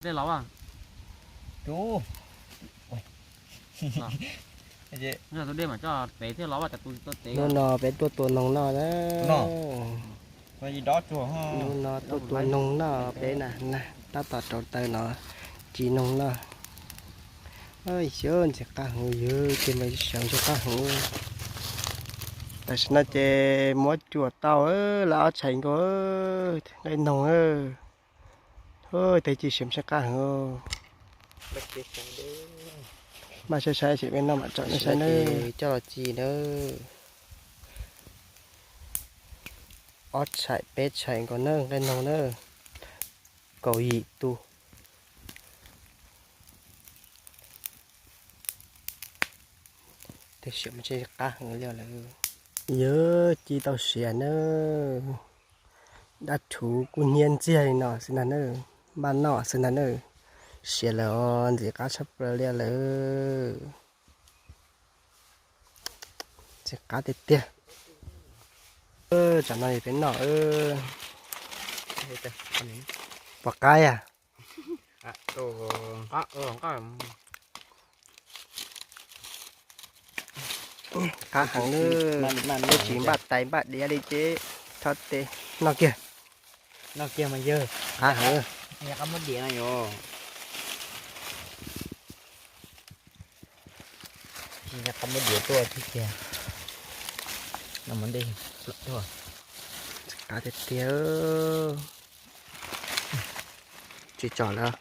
Dej los as. Tus, yog tus dej mas coj pem thiaj los as, cas tus tsis tau tev. Hnub no peb tuaj tua noog noj na. Hnub no tuaj tua noog noj peb na, tab tom rauv taws no ci noog noj. Xyov ntxim qab heev yog ces mas sawv ntxim qab heev. Tam sim no ces muab cuam tau lawm ob tshais nkaus nqaij noog. Tej ci siav ntxim qab heev. Maj saib saib sim peb noj mam tsom nej saib nawb. Coj los ci nawb. Ob tshais peb tshais nkaus nawb nqaij noog nawb. Kaum yim tus. Tej siav mas qab heev li lawm. Yog ci tau siav nawb. Dab rhuv kub hnyiab ntxiag li no xwb ntag nawb. Npaj noj xwb ntag nawb. Siav lawm os, ntxim qab tshaj plaws li lawm. Ntxim qab tiag tiag. Tsam no peb noj. Pom qab yam. Qab heev nawb, tsis npaj tais npaj diav li ces txhob tes. Noj kiag. Noj kiag mas yawg. Qab heev. Qab muab diav no yom. Qab muab diav tuaj tib kiag. No mas ntej tuaj. Qab tiag tiag. Tsis tsom lawm.